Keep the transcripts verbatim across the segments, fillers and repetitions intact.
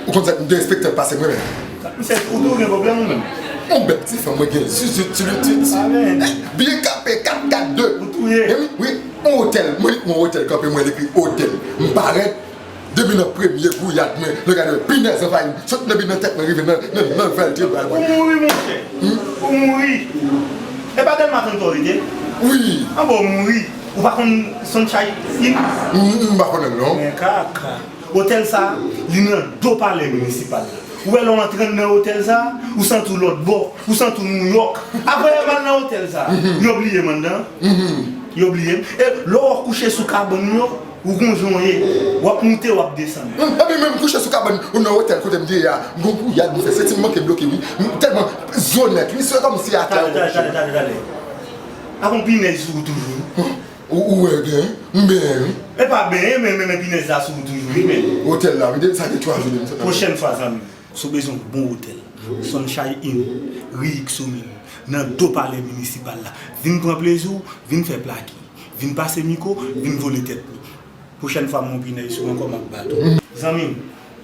Ou konn sa, m te respekte l pase mwen menm. Misye, ou tou gen pwoblèm ou menm? Yon bèt ti fanm mwen gen, zizit, tilitit. Byen kanpe, kat kat de. Ou touye. Wi, wi, yon otèl. Mwen li yon otèl kanpe, mwen li ekri otèl. M parèt. Depi nan premye gouyad mwen, nou gade pinèz anvayi m. Sot depi nan tèt mwen rive nan, nan, nan vèlte bal mwen. Ou mouri, monchè. Ou mouri. E pa Dèlma trannntwa w rete? Wi. Anben w mouri. Ou pa konn Sunshine Inn? M, m pa konnen l non. Men kaka. Otèl sa, li nan do palè minisipal la. Ou wè lè w antre anndan otèl sa, ou santi w lòt bò, ou santi w Nouyòk. Apre yo al nan otèl sa, yo bliye m anndan. Yo bliye m. E lè w kouche sou kabann yo, ou gon jan w ye. W ap moute, w ap desann. Epi menm kouche sou kabann ou nan otèl kote m te ye a, m gon gouyad m fè, senti m manke bloke wi. M tèlman zo nèt, misye kòmsi atè. Tale, tale, tale, tale, tale. A gon pinèz sou ou toujou. Ou, ou wè gen, m benyen wi. E pa benyen, men, men, men pinèz la sou ou toujou wi, men. Otèl la, wi, de, sa gen twa jou de m sot. Pwochèn fwa, zanmi, si w bezwen yon bon otèl, Sunshine Inn, ri Iksomin, nan do palè minisipal la. Vin pran plezi w, vin fè plaki, vin pase mikwo, vin vole tèt nou. Pwochèn fwa m wè yon pinèz sou ou ankò, m ap bat ou. Zanmi m,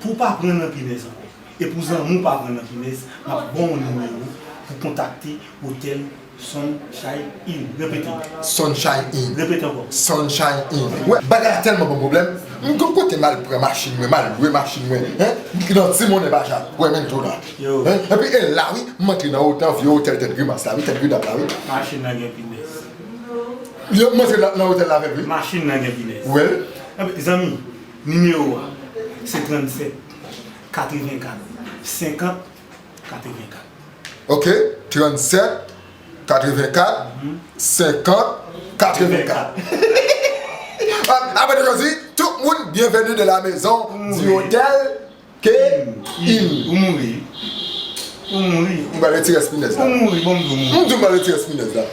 pou w pa pran nan pinèz ankò, e pou zanmi w pa pran nan pinèz, m ap ba w nimewo pou kontakte otèl Sunshine Inn. Repete. Sunshine Inn. Repete ankò. Sunshine Inn. Wè, bagay la tèlman ban m pwoblèm. M gon kote m al pran machin mwen, m al lwe machin mwen. Hen? M nan ti monnen pa ja. Wè, men tou la. Yo. Hen? Epi e la, wi, m antre nan otan vye otèl tèt grimas la, wi, tèt gridap la, wi. Machin nan gen pinèz. Yo, m antre nan, nan otèl la avè l, wi. Machin nan gen pinèz. Wè. Enben, zanmi, nimewo a, se trannsèt, katrevenkat, senkant, katrevenkat. Ok, trannsèt, katrevenkat, senkant, katrevenkat. Apre de jodi, tout moun, bienvenue de la maison, di otèl, ke in. Ou mouri. Ou mouri. M pral retire pinèz la. Ou mouri, bon, m di w mouri. M di w m pral retire pinèz la.